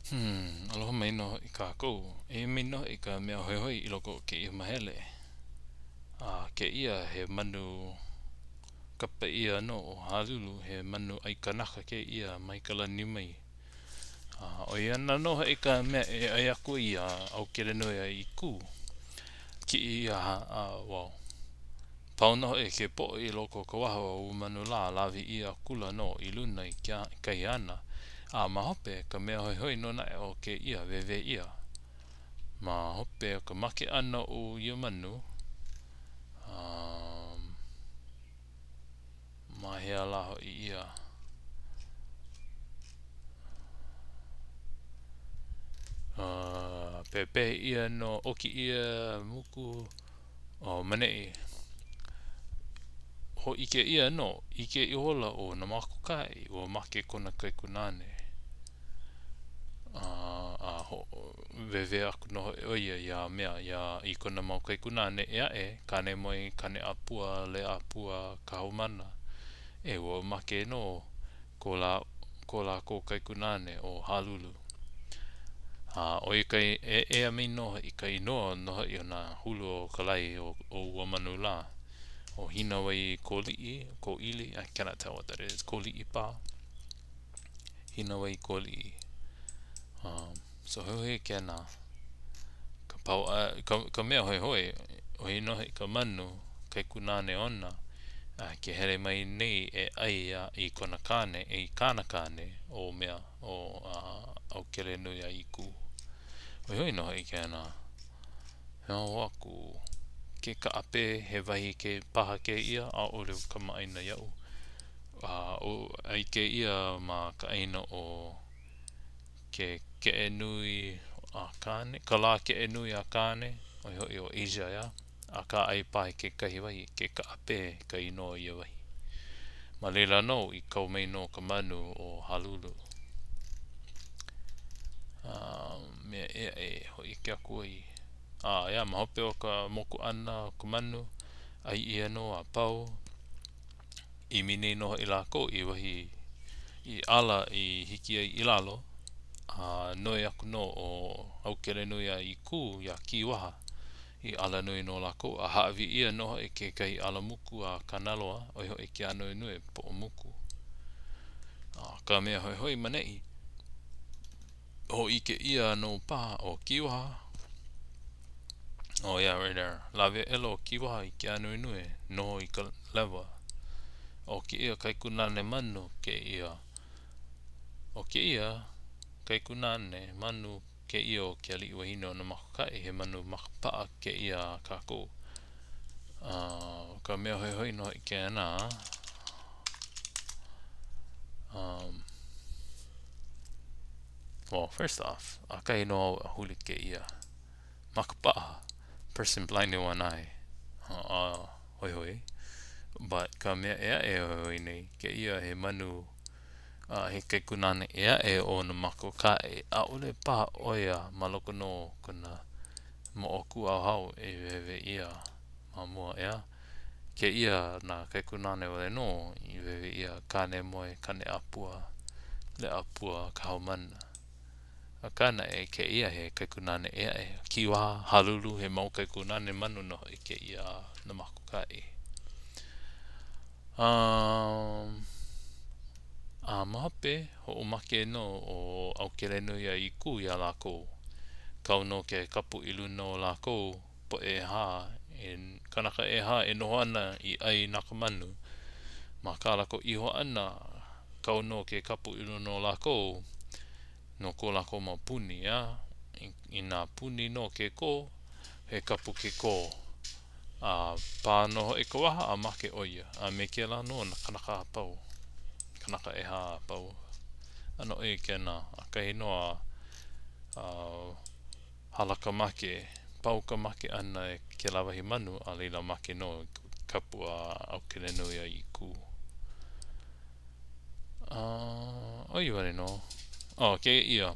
Hmm, aloha mai nō hoʻi kākou. Eia mai nō hoʻi ka mea hoihoi i loko o kēia mahele. A kēia he manu kapa ʻia nō ʻo Halulu, he manu ʻai kanaka kēia mai ka lani mai. A ʻo ia ana nō hoʻi ka mea e ʻai aku ai iā ʻAukelenuiaʻīkū. Kiʻi ʻia a, well, Pau nō hoʻi ke poʻo i loko o ka waha o ua manu lā, lawe ʻia akula nō i luna i kahi ana, a ma hope, ka mea hoihoi nō naʻe o kēia, wēwē ʻia. Ma hope o ka make ʻana o ia manu, um, ma hea lā hoʻi ia? Uh, pepehi ʻia nō, ʻoki ʻia, muku, ʻO maneʻi, hōʻike ʻia nō, ʻike ihola ʻo Nāmakaokahaʻi, ua make kona kaikunāne. A, a wēwē aku nō hoʻi ʻo ia iā mea, iā, i kona mau kaikunāne ʻē aʻe, Kānemoe, Kāneʻāpua, Leʻāpua, Kahaumana. E, ua make nō ko lā, ko lākou kaikunāne ʻo Halulu. A ʻo ia ka, e, eia mai nō hoʻi ka inoa nō hoʻi o nā hulu o ka lae o, o ua manu lā. ʻO Hinawai Kōliʻi, Kōʻili, I cannot tell what that is, Kōliʻi paha. Hinawai Kōliʻi. Um, so hoihoi kēnā. Ka pau, uh, ka, ka mea hoihoi, ʻo ia nō hoʻi ka manu, kaikunāne ona, a ke hele mai nei e ʻai a i kona kāne, i kāna kāne, ʻo mea, ʻo ʻAukelenuiaʻīkū. Hoihoi nō hoʻi kēnā. He aho aku ke kaʻapē, he wahi ke paha kēia, ʻaʻole kamaʻāina iaʻu. A ʻo ʻai kēia ma ka ʻāina o ke keʻe nui a Kāne, ka lā keʻe nui a Kāne, ʻo ia hoʻi ʻo Asia, ʻeā? Akā aia paha i kekahi wahi, ke kaʻapē ka inoa o ia wahi. Ma laila nō i kau mai nō ka manu ʻo Halulu. A mea ʻē aʻe e hōʻike aku ai. A ʻeā, ma hope o ka moku ʻana o ka manu, ʻai ʻia nō a pau. ʻImi nei nō hoʻi lākou i wahi i ala i hiki ai i lalo, a noi aku nō ʻo ʻAukelenuiaʻīkū iā Kīwaha i alanui no lākou, a hāʻawi ʻia nō hoʻi kekahi ala muku a Kanaloa, ʻo ia hoʻi ke ānuenue poʻo muku. A ka mea hoihoi maneʻi, hōʻike ʻia nō paha ʻo Kīwaha, oh yeah, right there, lawe aʻela ʻo Kīwaha i ke ānuenue, noho i ka lewa. ʻO kēia kaikunāne manu kēia, ʻo kēia kaikunāne manu kēia o ke aliʻi wahine o Nāmakaokahaʻi, he manu makapaʻa kēia a kākou. A ʻo ka mea hoihoi nō hoʻi kēnā, um, well, first off, ʻakahi nō au a huli kēia. Makapaʻa, person blind in one eye. Uh, hoihoi. But ka mea ʻē aʻe e hoihoi nei, kēia he manu a he kaikunāne ʻē aʻe o Nāmakaokahaʻi, ʻaʻole paha ʻo ia ma loko nō o kona moʻokūʻauhau i wehewehe ʻia ma mua, ʻeā? Kēia nā kaikunāne wale nō i wehewehe ʻia, Kānemoe, Kāneʻāpua, Leʻāpua, Kahaumana. Akā naʻe, kēia he kaikunāne ʻē aʻe, Kīwaha, Halulu, he mau kaikunāne manu nō hoʻi kēia a Nāmakaokahaʻi. Um, a ma hope, hoʻomake nō ʻo ʻAukelenuiaʻīkū iā lākou. Kau nō ke kapu i luna o lākou, poʻe ʻehā, e kanaka ʻehā e noho ana i ʻai na ka manu. Ma kā lākou iho ʻana, kau nō ke kapu i luna o lākou no ko lākou mau puni, ʻeā? Inā puni nō ke kō, he kapu ke kō. A pā nō hoʻi ka waha a make ʻo ia, a me kēlā nō nā kanaka a pau, kanaka ʻehā a pau. ʻAnoʻi kēnā, ʻakahi nō a, a hala ka make, pau ka make ʻana e kēlā wahi manu, a laila make nō i ke kapu a ʻAukelenuiaʻīkū. A ʻo ia wale nō. Oh, kēia.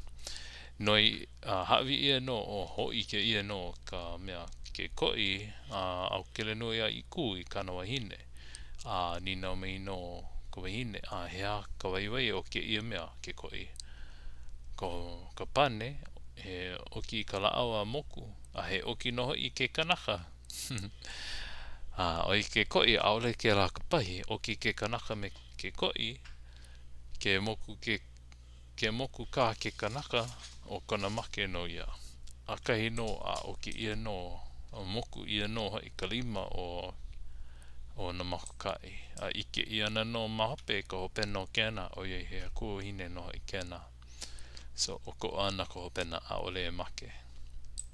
Noi, a hāʻawi ʻia nō, o hōʻike ʻia nō ka mea ke koʻi a ʻAukelenuiaʻīkū i kāna wahine. A nīnau mai nō ka wahine, a he aha ka waiwai o kēia mea ke koʻi? Ka, ka pane, he ʻoki i ka lāʻau a moku, a he ʻoki nō hoʻi i ke kanaka. A ʻo i ke koʻi, ʻaʻole kēlā ka pahi, ʻoki ke kanaka me ke koʻi, ke moku ke Ke moku kā ke kanaka, ʻo kona make nō ia. ʻAkahi nō a ʻoki ʻia nō, a moku ʻia nō hoʻi ka lima o o Nāmakaokaʻi. A ʻike ʻia ana nō ma hope ka hopena o kēnā, ʻoiai he akua wahine nō hoʻi kēnā. So, ʻokoʻa ana ka hopena, ʻaʻole e make.